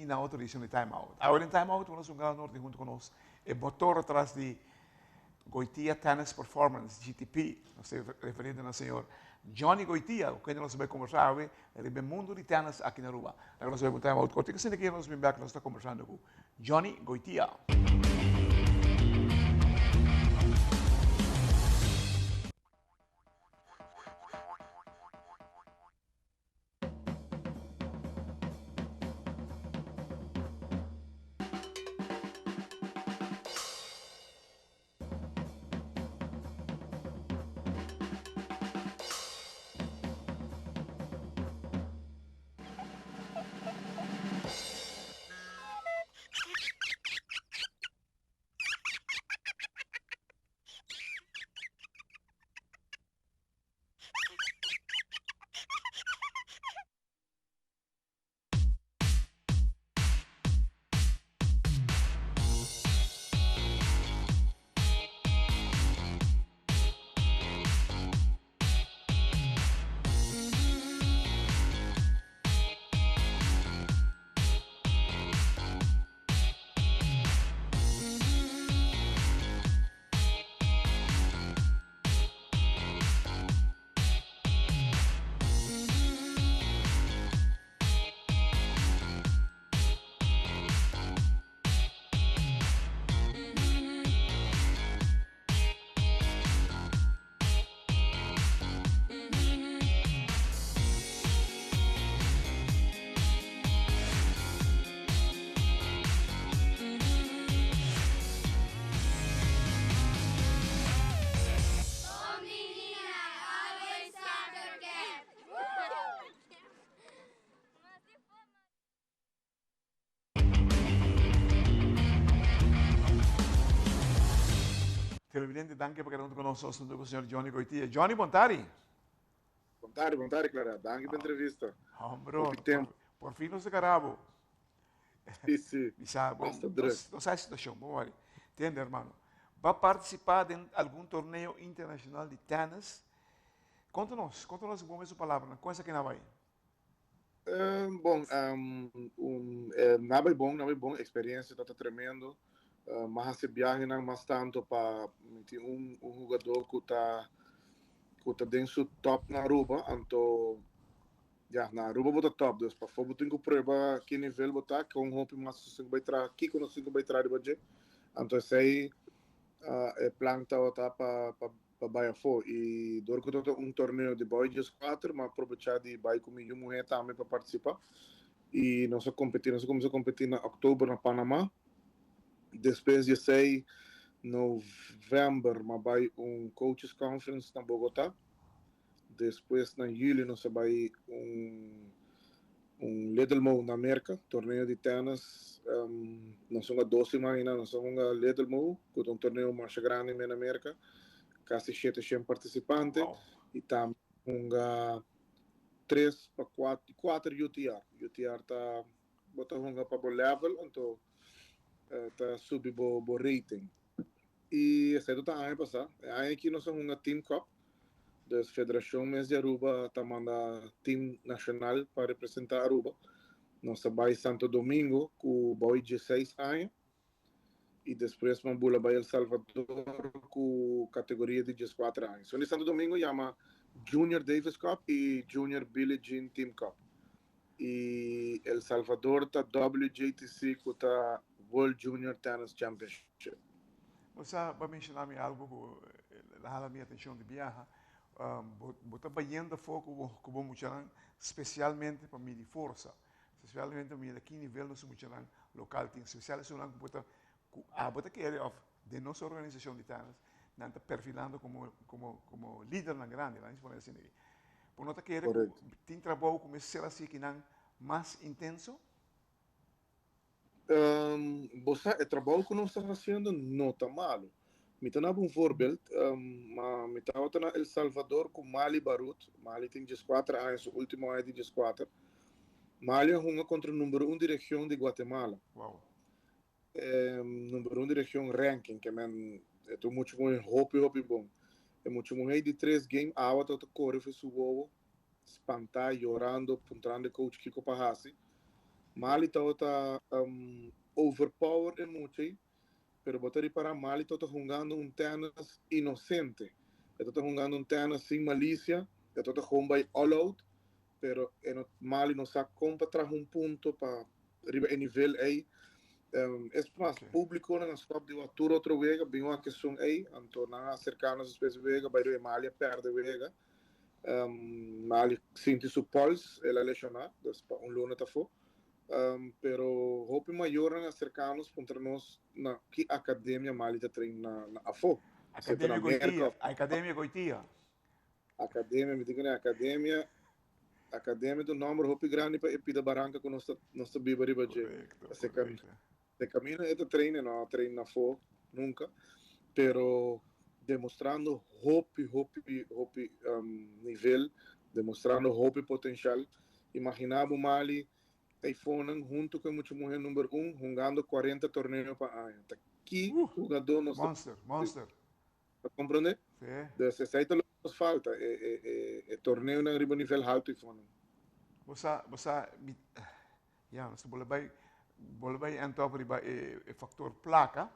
na otro edicion di Time Out. Awe den Time Out nos un gran honor di hunto cu nos e motor atras di Goitia Tennis Performance, GTP. Nos ta referiendo na señor Johnny Goitia, cu kende nos a bay conversa awe riba e mundo di tennis aki na Aruba. Laga nos bay cu Time Out cortico asina ki nos bin bek nos ta conversando cu Johnny Goitia. Televidente, danki pa keda huntu ku nos huntu ku señor Johnny Goitia. Johnny, bon tardi. Bon tardi, bon tardi, Clara. Danki pa entrevista. Hombre, por fin nos a garabo. Sí, sí. Bisa, bon, nos sa e situacion, bon wari. Tende, hermano. Ba participa den algun torneo internacional di tennis. Conta nos, conta nos bon su palabranan. Con esaki na bai? Bon, na bai bon, na bai bon. Experiencia ta tremendo. Mas haci biahenan mas tanto pa mi tin un hugador cu ta cu ta den su top na Aruba, anto ya, na Aruba bo ta top, dus pafó bo tin cu prueba ki nivel bo ta, con hopi mas nos tin cu bay traha, kico nos tin cu bay traha riba dje, anto esey e plan tabata pa pa bay afó y dor cu tabata un torneo di boy 14 mi a probecha di bay cu mi yu muher tambe pa participa y nos a competi, nos a cuminsa competi na october na Panama, despues di esey november mi a bay un coaches conference na Bogota. Despues na juli nos a bai un un Little Mo na Merca, torneo di tennis. Nos hunga dos siman einan, nos a hunga Little Mo, cu ta un torneo masha grandi men na Merca, casi shete shen participante. Wow. Y tambe hunga tres pa cuatro, cuater UTR. UTR ta bo ta hunga pa bo level, anto ta subi bo bo rating. Y esei ta aña pasá. E aña aki nos a hunga Team Cup. Dus Federacion mes di Aruba ta manda team nacional pa representa Aruba. Nos a bai Santo Domingo cu bou 16 aña y despues m'a bula bai El Salvador cu categoria di 14 aña. So di Santo Domingo yama Junior Davis Cup y Junior Billie Jean Team Cup. Y El Salvador ta WJTC cu ta World Junior Tennis Championship. Bo sa, bo a menciona mi algo cu a hala mi atencion di biaha. Bo ta bayendo afo cu bo muchanan specialmente pa midi forsa, specialmente pa mira ki nivel nos muchanan local tin, special esunnan cu bo ta, cu abo ta kere of den nos organisacion di tennis nan ta perfilando como, como, como lidernan grandi, laat mi pone asina aki. Bo no ta kere cu tin trabou cu mester ser haci kinan mas intenso? Bo sa, e trabou ku nos ta hasiendo no ta malu. Mi ta naba un voorbeeld, ma mi tabata na El Salvador ku Mali Barut. Mali tin 14 aña, su ultimo aña di 14. Mali a hunga kontra number un di region di Guatemala. Wow. Number un di region ranking, ke men e ta un mucha muhé hopi hopi bon. E mucha muhé di tres game awa tabata kore for su wowo, spantá, yorando, puntrando e coach kiko pa hasi. Mali tabata overpower e mucha ei, pero bo ta ripará Mali tabata hungando un tènis inosente. E tabata hungando un tènis sin malisia, e tabata gewoon bai all out, pero e no, Mali no sa kon pa traha un punto pa riba e nivel ei. Es mas, públikonan a stòp di wak tur otro wega, bin wak esun ei, anto nan a aserká nos despues di wega, bai dor e Mali a pèrdè wega. Mali sinti su pols, el a leshoná, dus pa un luna ta afó. Pero hopi mayornan a serká nos puntra nos na ki akademia Mali ta train na afó. Si ta na Akademia Merka Goitia, òf Akademia Goitia. Akademia, mi tin ku ne akademia, akademia ta un nòmber hopi grandi pa e pida baranka ku nos ta nos ta biba riba dje. Korekto, Se ka korekto. se kaminda e ta train e no a train na afó nunka, pero demostrando hopi hopi hopi nivel, demostrando hopi potenshal. Imaginá bo Mali Eifonan huntu ku e mucha muhé number un hungando 40 torneo pa aña. Ta ki hugadó nos ta Monster, monster. Ta komprondé? Sí. Dus esei ta loke nos falta, e e e e torneonan riba nivel haltu eifonan. Bo sa, bo sa, mi, ya, nos ta bolbe bai, bolbe bai end up riba e e faktor plaka.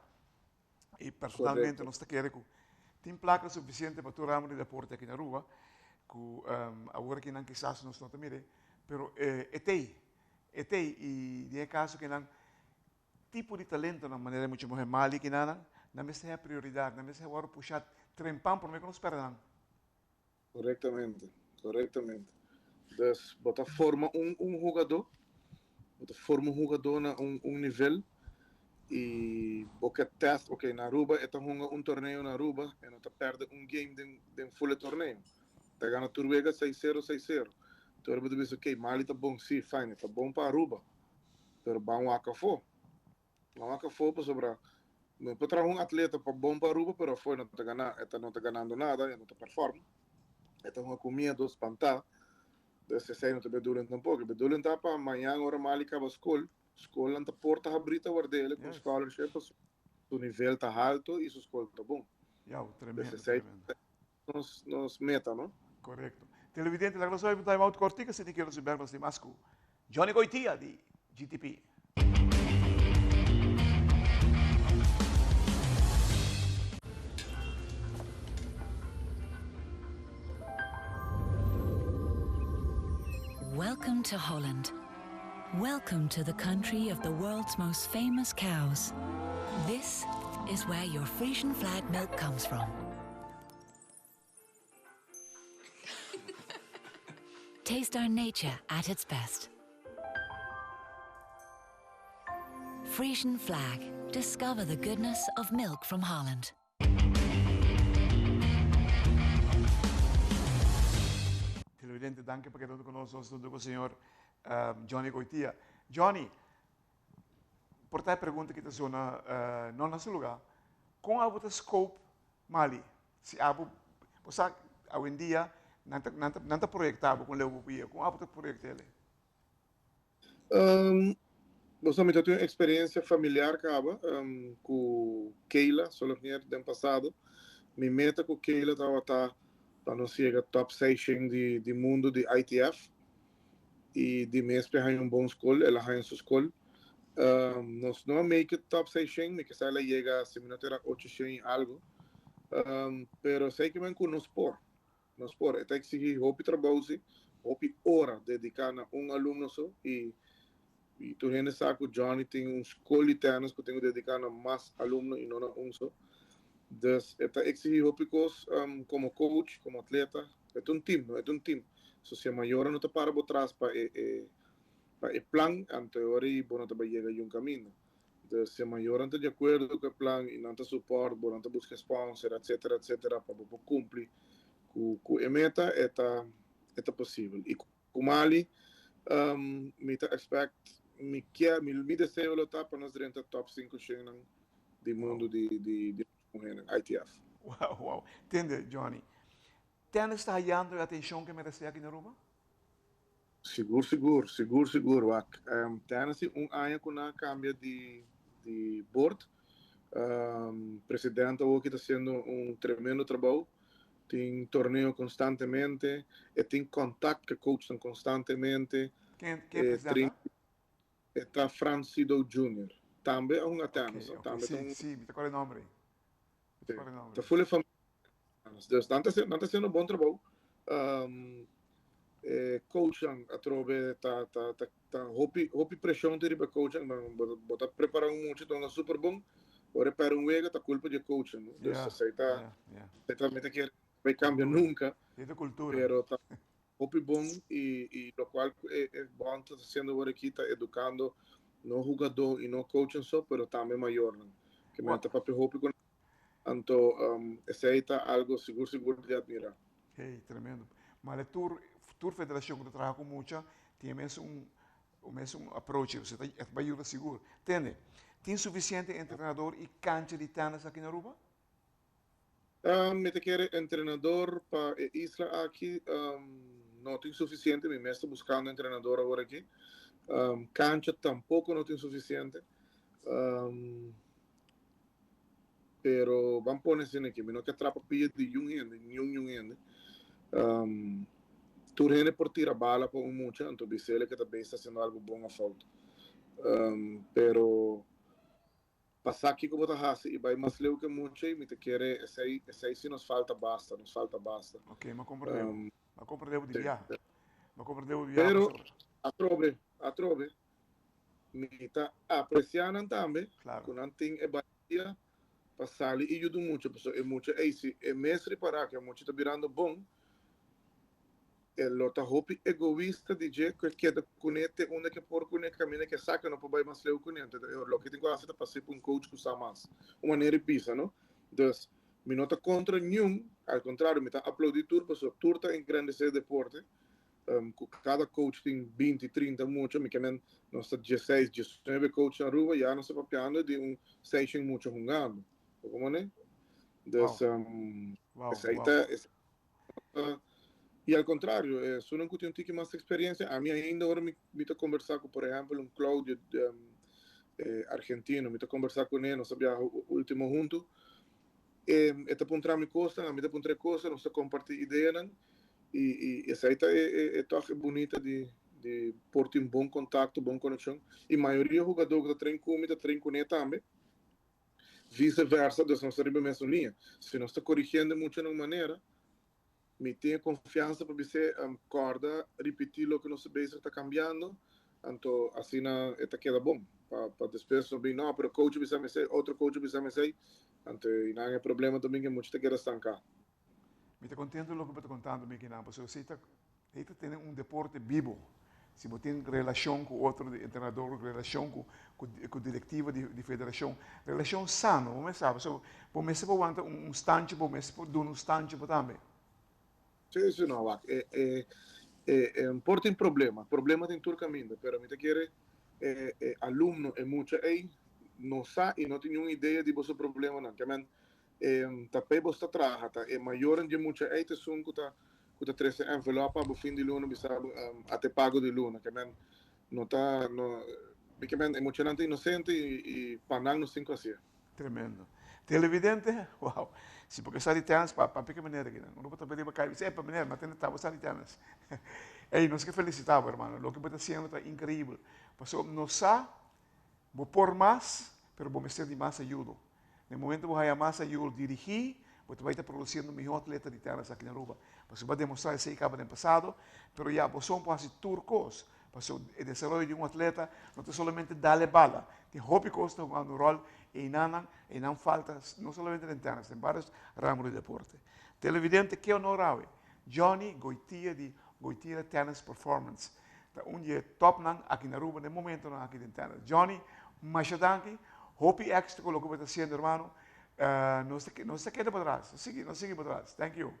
I personalmente Korekto. nos ta kere ku tin plaka sufisiente pa tur ramo di deporte aki na Aruba, ku awor aki nan kisas nos no ta mir'é, pero e t'ei, e t'ei i den e kaso ku nan tipo di talentonan manera e mucha muhé Mali kinanan, nan mester haya prioridat, nan mester wòrdu pushá trempan promé ku nos pèrdè nan. Korektamente, korektamente. Dus bo ta forma un un hugadó, bo ta forma un hugadó na un un nivel i bo ke test, ok, na Aruba e ta hunga un torneo na Aruba, e no ta pèrdè un game den den ful e torneo. Ta gana tur wega seis sero, seis sero. Tur bo ta bisa, ok, Mali ta bon, si, fine, e ta bon pa Aruba, pero ban wak afó. Ban wak afó pasobra no por traha un atleta pa bon pa Aruba, pero afó e no ta gana, e ta no ta ganando nada, e no ta perform, e ta hunga ku miedo, spantá. Dus esei no ta bedoeling tampoko. E bedoeling ta pa mañan ora Mali kaba skol, skolnan ta porta habrí ta ward'el ku un scholarship pasobra su nivel ta halto i su skol ta bon. Jau, Dus tremendo, esei tremendo. ta nos nos meta, no? Korekto. Televidente, laga nos obi un time out kortiku asina ke nos bek nos tin mas ku Johnny Goitia di GTP. Welcome to Holland. Welcome to the country of the world's most famous cows. This is where your Frisian flag milk comes from. Taste our nature at its best. Frisian flag. Discover the goodness of milk from Holland. Televidente, danki pa keda ku nos. Nos ta ku señor Johnny Goitia. Johnny, por ta e pregunta ki ta zona no na su lugá. Kon abo ta scope Mali? Si abo, bo sa awendia nan ta nan ta nan ta proyekta bo kon leu bo por yega. Kon abo ta proyekta ele? Bo sa mi ta tin un eksperensia familiar kaba ku Keila Solognier den pasado. Mi meta ku Keila tabata pa nos yega top seishen di di mundu di ITF i di mes p'e haña un bon skol, el a haña su skol. Nos no a make it top seishen, mi kisa el a yega si mi no ta era ochoshen i algu, pero esei ke men ku nos por. Nos por. E ta exigí hopi trabou si, hopi ora dediká na un alumno so i i tur hende sa ku Johnny tin un skol di tènis ku tin ku dediká na mas alumno i no na un so. Dus e ta exigí hopi kos komo coach, komo atleta. E ta un team, no? E ta un team. So si e mayornan no ta para bo tras pa e e pa e plan, anto e ora ei bo no ta bai yega yun kaminda. Dus si e mayornan ta di akuerdo ku e plan i nan ta support bo, nan ta buska sponsor, etcetera, etcetera, pa bo por kumpli ku ku e meta, e ta e ta posibel. I ku Mali, mi ta expect, mi kier, mi mi deseo lo ta pa nos drenta top sinku shennan di mundu di di di muhernan, ITF. Wow, wow. Tende, Johnny, tennis ta hayando e atencion ke merece aki na Aruba? Sigur sigur, sigur sigur wak. Tennessee un aña ku nan a kambia di di board. President awoki ta hasiendo un tremendo trabou. Tin torneo konstantemente, e tin kontakt ku e coachnan konstantemente. Ken ken E president ta? E ta Francido Junior. Tambe a hunga tennis. Ok, ok, Tambe si, ta un si, mi ta kòrda e nòmber ei. Mi ta Sí. kòrda e nòmber Ta ei. full e familia tennis. Dus nan ta hasi, nan ta hasiendo bon trabou. Um, e coachnan atrobe ta, ta, ta, ta hopi, hopi preshon tin riba e coachnan. Nan bo, bo ta prepara un mucha ta hunga super bon. Ora e pèrdè un wega ta kulpa di e coachnan, no? Dus Ja, esei ta, ja, ja. esei ta mi ta kere bai kambia Kultura. nunka. E ta kultura. Pero ta Hopi bon y y locual cu e e bond ta haciendo awor aki ta educando no hugador y no coachnan so pero tambe mayornan. Ke men Wa. ta papia hopi cu nan anto esey ta algo sigur sigur di admira. Hey, tremendo. Male tur tur federacion cu ta traha cu mucha tin e mes un e mes un approach, osea ta e ta bay yuda sigur. Tende, tin suficiente entrenador y cancha di tennis aki na Aruba? Mi ta kere entrenador pa e isla aki no tin suficiente, mi mes ta buscando entrenador awor aki. Cancha tampoco no tin suficiente. Pero ban pone asina aki, mi no ke trapa pia di yun hende, niun yun hende. Tur hende por tira bala pa un mucha, anto bisele ke ta bes ta haciendo algo bon of fout. Pero Pa sa kiko bo ta hasi i bai mas leu ke mucha i mi ta kere esei esei si nos falta basta, nos falta basta. Ok, m'a komprende bo. M'a komprende bo di biaha. M'a komprende bo di biaha Pero pasobra. atrobe, atrobe, mi ta apresiá nan tambe Klaro. ku nan tin e balia pa sali i yuda un mucha, pasobra e mucha ei si e mes ripará ku e mucha ta birando bon, E lo ta hopi egoista di dje ku e keda kuné te unda ku e por kuné, kaminda ku e sa ku e no por bai mas leu kuné. Anto e loke tin ku hasi ta pas'é pa un coach ku sa mas. Un manera di bisa, no? Dus, mi no ta kontra niun, al kontrario, mi ta aplaudí tur pasobra tur ta engrandesé e deporte. Ku kada coach tin binti, trinta mucha, mi ke men nos ta dieseis, diesnuebe coach na Aruba, ya nos ta papiando di un seishen mucha hungando. Bo komo ne? Dus, esei ta, esei Y al contrario, esunnan cu tin un tiki mas experiencia, ami ainda ora mi mi ta conversa cu por ehempel un Claudio argentino, mi ta conversa cune, nos a biaha ultimo hunto, e e ta puntra mi cosnan, ami ta puntra e cosnan, nos ta comparti ideanan y y esai ta e e e toque bunita di di por tin bon contacto, bon conexion y mayoria hugador cu ta train cu mi ta train cune tambe. Vice versa, dus nos ta riba e mesun liña. Si nos ta korigiendo e mucha na un manera, mi tin e konfiansa pa bis'é, kòrda ripití loke nos ta bezig ta kambiando, anto asina e ta keda bon. Pa pa despues no bin, no, pero coach a bisa mi esei, otro coach a bisa mi esei, anto i nan e problema ta bin ku e mucha ta keda stanká. Mi ta contento loke bo ta contando mi kinan, pasobra esey ta esey ta tene un deporte bibo. Si bo tin relacion cu otro entrenador, relacion cu cu directiva di di federacion, relacion sano, bo mes sa, pasobra bo mester por wanta un un standje, bo mester por duna un standje bo tambe. Si, si, no, wak, e e e e por tin problema, problema tin tur caminda, pero mi ta kere e e alumno, e mucha ey no sa y no tin niun idea di boso problemanan, ke men E ta p'e bo sta traha, ta e mayornan dje mucha ei ta esun ku ta ku ta trese envelop pa bo fin di luna bisa bo a te pago di luna. Ke men no ta no mi ke men e muchanan ta inosente i i pa nan nos tin ku hasié. Tremendo. Televidente, wow. Si bo ke sa di tennis, pa papia ke meneer aki nan. Ora bo ta riba kai bisa, epa meneer, ma tende ta bo sa di tennis. Ey, nos ke felicita bo hermano. Loke bo ta haciendo ta increibel. Pasobra nos sa bo por mas, pero bo mester di mas ayudo. Na e momento bo haya mas ayudo dirigí, bo ta bai ta produciendo mihó atleta di tennis aki na Aruba. Pasobra bo a demostrá esei kaba den pasado, pero ya boso por hasi tur kos. Pasobra e desaroyo di un atleta no ta solamente dal e bala. Tin hopi kos ta hungando un ròl einan, einan falta no solamente den tennis, den varios ramo di deporte. Televidente, ke honor awe! Johnny Goitia di Goitia Tennis Performance ta un di e topnan aki na Aruba den momentonan aki den tennis. Johnny, masha danki, hopi éxito cu loke bo ta haciendo hermano. Nos ta nos ta keda patras, nos sigui nos sigui patras. Thank you.